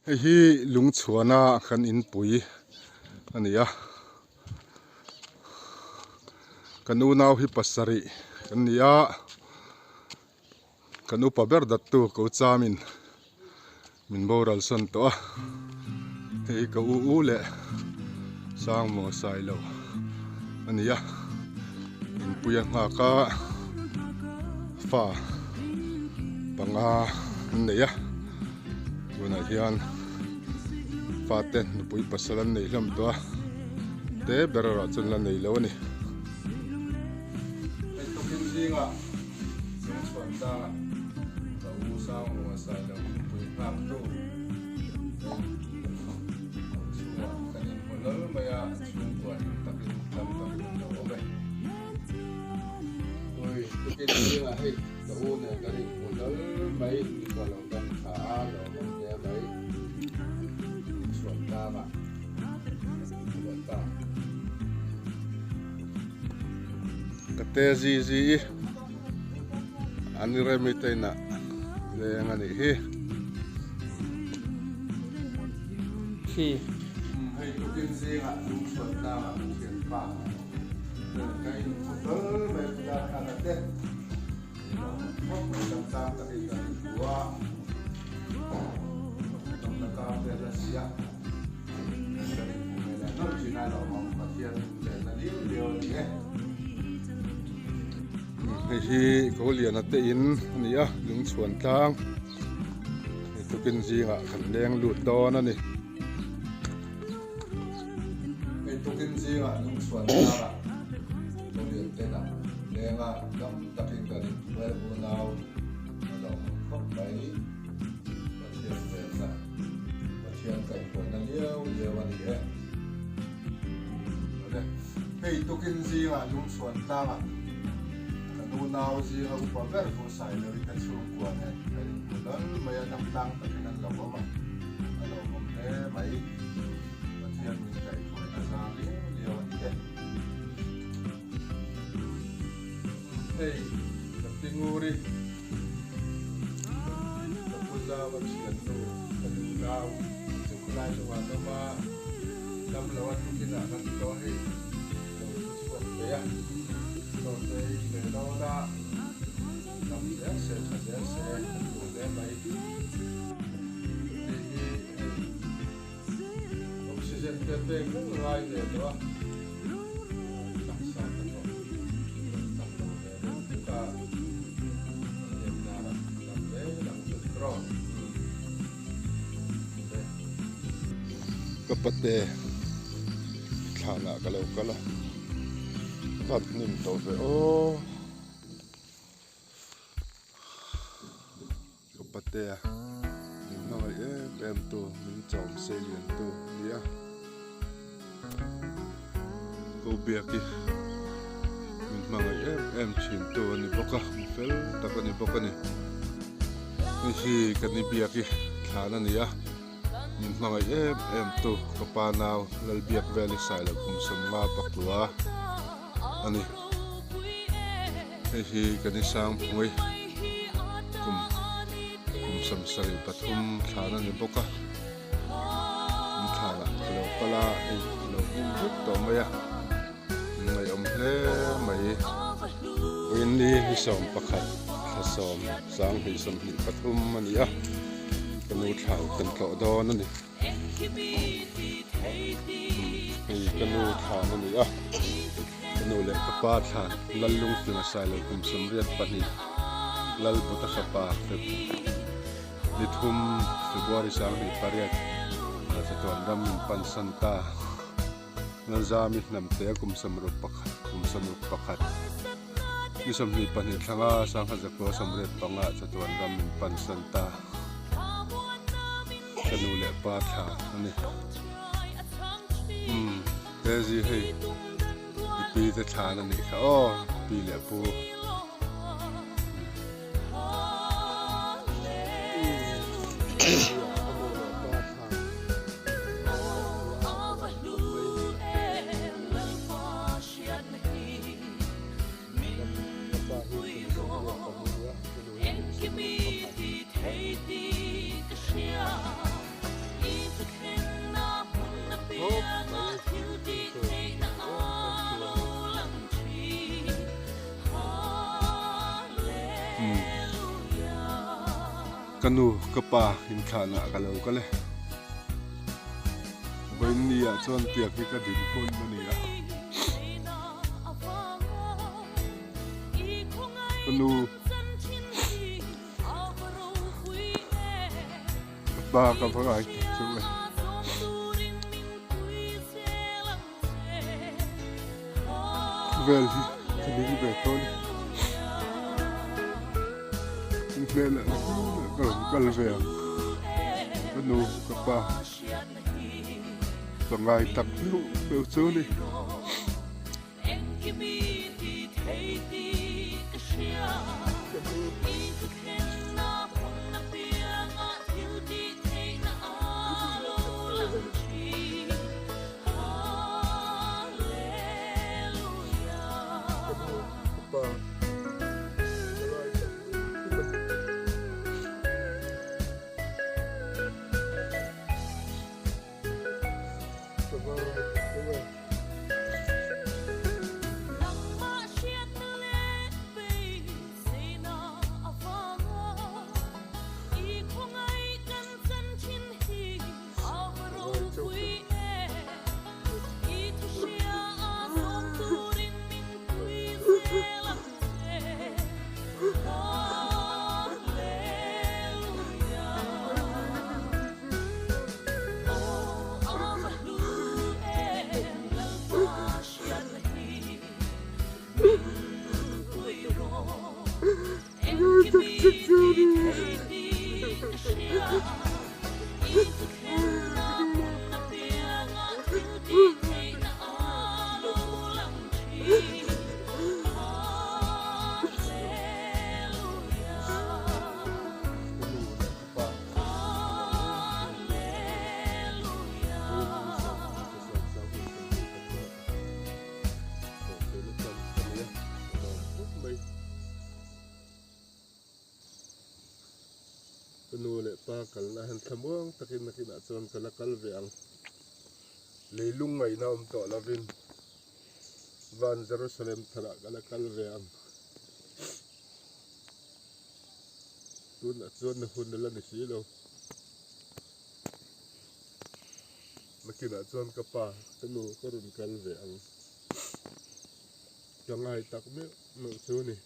Hei hi lungchhuana kan inpui a ni a kan unau hi pasarih kan ni a kan upa ber dattu ko chamin min boral sawn tawh a hei hi ka u u leh Sangmaw Sailo a ni a inpui a nghak a fa panga an nei a tunah hian fate nupui pasal an nei hlawm tawh a te ber erawh chuan la nei lo a ni. Hei tukin zingah lungchhuan tlangah ka u Sangmaw Sailo nupui nghak tu chhungah kan inhmu hlawl mai a, chhungkua hlim takin dam takin an lo awm e. Ui, tukin zingah hei ka u nen kan inhmu hlawl mai, nikua lo dam tha a, lo awm hle mai, inchhuan tlangah a luah ta. Ka te zi zi i an remi te inah leng a nih hi. Khi. Hei tukin zingah lungchhuan tlangah ka thianpa nen ka inhmu hlawl mai a, thana te lo khawp mai dam tlang takin kan inhmu a, dawmna kar vel a si a, kan inhmu ve leh nawlh thin a, lawmawm Pathian lenna liau liau a ni e. Hei hi Koliana te in a ni a, lungchhuan tlang hei tukin zingah kan leng lut dawn a ni. Hei tukin zingah lungchhuan tlangah Kolian te inah leng a, dam takin kan inhmuh e unau a lo awm khawp mai. Pathian venna, Pathian kaihhruaina liau liau a ni e. Hei tukin zingah lungchhuan tlangah ka nu nau zinga upa ber chu Sailoi te chhungkua nen ka inhmu lal mai a, dam tlang takin an lo awm a, a lo awm hle mai. Pathian min kaihhruaina zar liau liau a ni e. Hei ka pi Nguri, ka pu Zau a thiannu, ka nu nau chu khawlai chungah an awm a, dam lo a tukin ah kan tawh hei lo thu chhuak ve a, chaw te ei ve dawn a, dam zel se tha zel se kan duh hle mai. Hei hi hei oxygen te pek reng ngai ve tawh a, taksa te pawh chak lo ve deuh hlek a, Pathian zarah dam zel ang chu tiraw. Ka pate thlanah ka lo kal a, ka hnim tawh ve aw. Ka patea min hmangaih em em tu, min chawm sei lian tu a ni a. Ko Biaki min hmangaih em em thin tu a ni bawk a, mi fel tak a ni bawk a ni. Hei hi ka ni Biaki thlan a ni a, min hmangaih em em tu ka pa nau Lalbiak Veli Sailokhumsawmnga Paklua a ni. Hei hi ka ni Sangpui kum kum 73 thlan a ni bawk a, an thlanah ka lo kal a, hei a lo hnim vek tawh mai a, an ngaihawm hle mai. Vawiinni hi 11 thla sawm 2023 a ni a, ka nu thlan kan tlawh dawn a ni. Hei ka nu thlan a ni a, ka nu leh ka pa thlan Lallungfinga Sailo kum 82 Lalbuta fapa Feb ni thum February 28 a chatuan ram min pansan ta Lalzami hnamte kum 61 kum 61 ni 22 thlanga 1985 chatuan ram min pansan ta. Ka nu leh pa thla a ni. Umm Daisy hei i pi te thlan a nih kha aw pi leh pu. Ka nu leh pa thlan. Ka pa hi kum 24 a nia, ka nu hi kum 61. Ka nu ka pa inthlahna ka lo kal e. Vawiin ah chuan tiang hi ka din hmun a ni a. Ka nu ka pa ka va ngai tak chu e. Khawvel hi ka ning ve tawh a ni. In hmelah na ka rawn kal ve ang. Ka nu ka pa ka ngai tak meuh meuh chu a ni. Ka nu leh pa kalna han thlamuang takin nakinah chuan ka la kal ve ang. Leilung ngaihna awm tawh lovin van Jerusalem tharah ka la kal ve ang. Tunah chuan na hun a la ni si lo. Nakinah chuan ka pa ka nu ka rawn kal ve ang. Ka ngai tak meuh meuh chu a ni.